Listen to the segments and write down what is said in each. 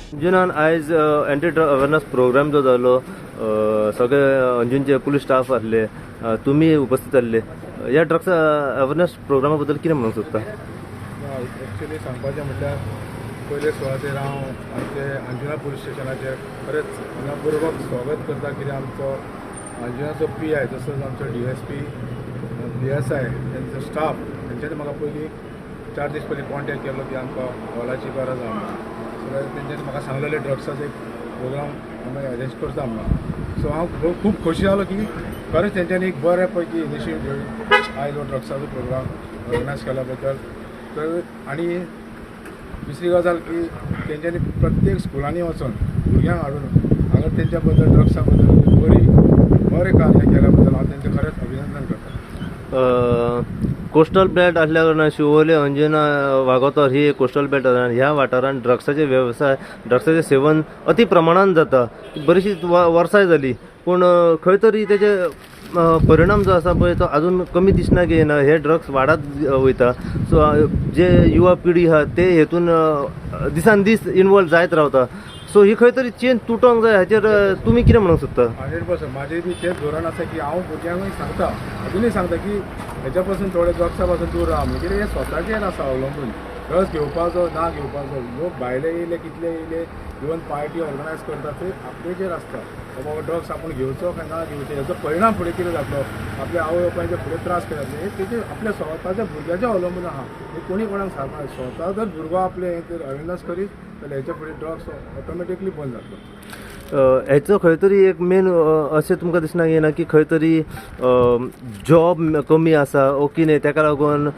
अंजुनान आयज anti drug awareness programme जो जालो, सगळे अंजुनचे पुलीस स्टाफ आसले, तुमी उपस्थित आसले. ह्या ड्रग्स अवेरनस प्रोग्रामा बद्दल कितें म्हणूंक सोदता? एक्चुली सांगपाचें म्हटल्यार, पयले सुवातेर हांव आमचे अंजुना पुलीस स्टेशनाचेर खरेंच मनपूर्वक स्वागत करता, कित्याक आमचो अंजुनाचो पीआय तसोच आमचो डीएसपी, पीएसआय, तेंचो स्टाफ, तेंच्यांनी म्हाका पयलीं 4 दीस पयलीं कॉन्टेक्ट केल्लो की आमकां हॉलाची गरज आहा म्हणून. सो तेंच्यांनी म्हाका सांगलेलें, ड्रग्साचो एक प्रोग्राम आमी अरेंज करता म्हणून. सो हांव खूब खोशी जालो की खरेंच तेंच्यांनी एक बऱ्या पैकी इनिशिएटीव घेवन आयज हो ड्रग्साचो प्रोग्राम ऑर्गनायज केल्या बद्दल. तर आनी दुसरी गजाल की तेंच्यांनी प्रत्येक स्कुलांनी वचून भुरग्यांक हाडून हांगा तेंच्या बद्दल, ड्रग्सा बद्दल बरी बरें कार्य केल्या बद्दल हांव तेंचें खरेंच अभिनंदन करता. कोस्टल बेल्ट आसल्या कारणान शिवोले, अंजुना, वागोतर ही एक कोस्टल बेल्ट आसा आनी ह्या वाठारांत ड्रग्साचे वेवसाय, ड्रग्साचें सेवन अती प्रमाणान जाता. बरीचशी वर्सांय जाली, पूण खंय तरी तेजे परिणाम जो आसा पळय, तो आजून कमी दिसना की ना, हे ड्रग्स वाडत वयता. सो जे युवा पिढी आहा, ते हेतून दिसान दीस इनवॉल्व जायत रावता. सो ही खंय तरी चेन तुटोंक जाय. हाचेर तुमी कितें म्हणूंक सोदता? 100%. म्हाजें बी तेंच धोरण आसा की हांव भुरग्यांकूय सांगता, अजुनूय सांगता की हेच्या पासून, थोडे ड्रग्सा पासून दूर राहा म्हणून. कित्याक हें स्वताचेर आसा अवलंबून, ड्रग्स घेवपाचो ना घेवपाचो. लोक भायले येयले, कितले येयले, इवन पार्टी ऑर्गनायज करता, ते आपलेचेर आसता, बाबा ड्रग्स आपूण घेवचो काय ना घेवचो, हेचो परिणाम फुडें कितें जातलो, आपल्या आवय बापायचे फुडें त्रास कितें जातले, हे तेजेर, आपल्या स्वताच्या भुरग्याचेर अवलंबून आहा. हे कोणी कोणाक सांगपाक, स्वता जर भुरगो आपले हे जर अवेरनस करीत जाल्यार हेच्या फुडें ड्रग्स ऑटोमॅटिकली बंद जातलो. हेचो खंय तरी एक मेन अशें तुमकां दिसना येना की खंय तरी जॉब कमी आसा ओ कितें, तेका लागून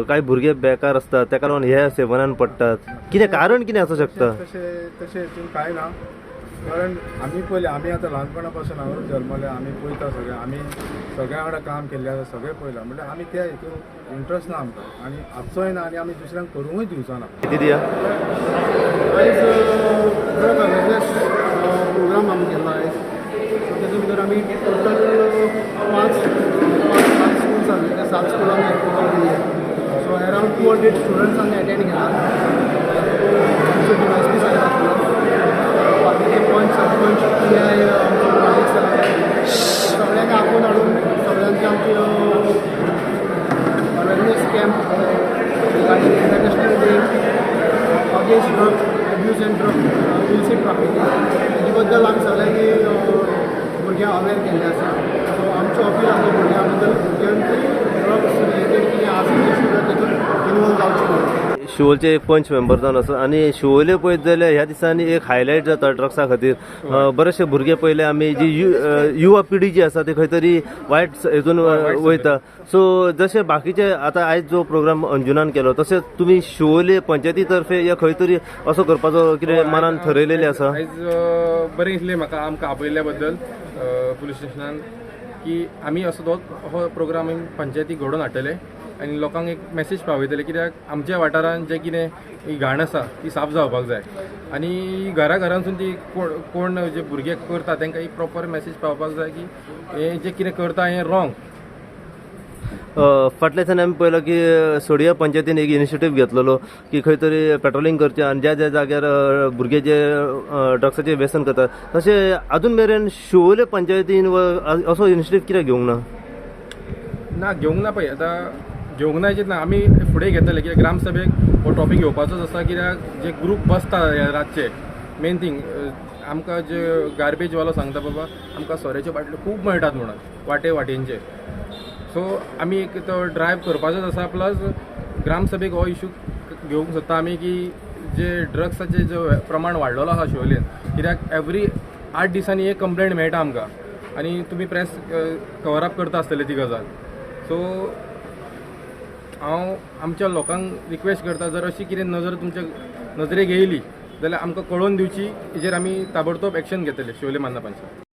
कांय भुरगे बेकार आसतात, तेका लागून हे सेवनान पडटात? कितें कारण कितें आसूं शकता? तशें तशें हितून कांय ना, कारण आमी पयलें, आमी आतां ल्हानपणा पासून हांगा जल्मले, आमी पळयता सगळें, आमी सगळ्या वांगडा काम केल्लें आसा, सगळें पळयलां. म्हणल्यार आमी त्या हितून इंट्रस्ट ना आमकां आनी आसचोय ना आनी आमी दुसऱ्यांक करूंकूय दिवचो ना. कितें दिया? आयज ड्रग अवेरनेस प्रोग्राम आमी केल्लो आयज. सो तेतून भितर आमी टोटल पांच पांच सात स्कुल्स आसले, त्या सात स्कुलांनी एक्टिविटी केली. सो अरावंड 200 स्टुडंट्सांनी अटेंड केला. आमचो डीवायएसपी साहेब आसलो, बाकीचे पंच, सरपंच, पीआय आमचो नायक सर, सगळ्यांक आपोवन हाडून सगळ्यांचे आमचे awareness camp regarding International Day Against Drug Abuse and Drug Illicit Trafficking हेजे बद्दल आमी सगळ्यांनी भुरग्यांक अवेर केल्लें आसा. सो आमचो अपील आसा भुरग्यां बद्दल, भुरग्यांक ड्रग्स रिलेटेड कितें आसा तें सुद्दां तेतून इनवॉल्व जावचें न्हू. शिवोलचे एक पंच मेंबर जावन आसा आनी शिवोले पळयत जाल्यार ह्या दिसांनी एक हायलायट जाता ड्रग्सा खातीर. बरेचशे भुरगे पयले आमी जी युवा पिढी जी आसा, ती खंय तरी वायट हेतून वयता. सो जशे बाकीचे आतां आयज जो प्रोग्राम अंजुनान केलो, तशेंच तुमी शिवोले पंचायती तर्फे या खंय तरी असो करपाचो कितें मनान ठरयलेलें आसा? आयज बरें दिसलें म्हाका आमकां आपयल्ल्या बद्दल पुलीस स्टेशनान, की आमी असो तो हो प्रोग्राम आमी पंचायती घडोवन हाडटले आनी लोकांक एक मेसेज पावयतले, कित्याक आमच्या वाठारांत जें कितें ही घाण आसा ती साफ जावपाक जाय आनी घरा घरांतसून ती कोण कोण जे भुरगे करता तांकां एक प्रॉपर मेसेज पावपाक जाय की हें जें कितें करता हें रॉंग. फाटल्या दिसांनी आमी पळयलां की सडया पंचायतीन एक इनिशिएटीव घेतलेलो की खंय तरी पेट्रोलिंग करचें आनी ज्या ज्या जाग्यार भुरगे जे ड्रग्साचें व्यसन करतात, तशें अजून मेरेन शिवोले पंचायतीन असो इनिशिएटीव कित्याक घेवंक ना? ना, घेवंक ना. पळय, आतां घेवंक ना हेजेर ना, आमी फुडें घेतले, कित्याक ग्रामसभेक हो टॉपीक घेवपाचोच आसा, कित्याक जे ग्रूप बसता हे रातचे, मेन थींग आमकां जे गार्बेज वालो सांगता, बाबा आमकां सोऱ्याच्यो बाटल्यो खूब मेळटात म्हणून वाटे वाटेंचे. सो आमी एक तो ड्रायव करपाचोच आसा, प्लस ग्रामसभेक हो इशू घेवंक सोदता आमी की जे ड्रग्साचे जो प्रमाण वाडलेलो आसा शिवोलेन, कित्याक एवरी 8 दिसांनी एक कंप्लेंट मेळटा आमकां आनी तुमी प्रेस कवर अप करता आसतले ती गजाल. सो हांव आमच्या लोकांक रिक्वेस्ट करता, जर अशी कितें नजर तुमच्या नजरेक येयली जाल्यार आमकां कळोवन दिवची, हेजेर आमी ताबडतोब एक्शन घेतले शिवोले मान्ना पंचायत.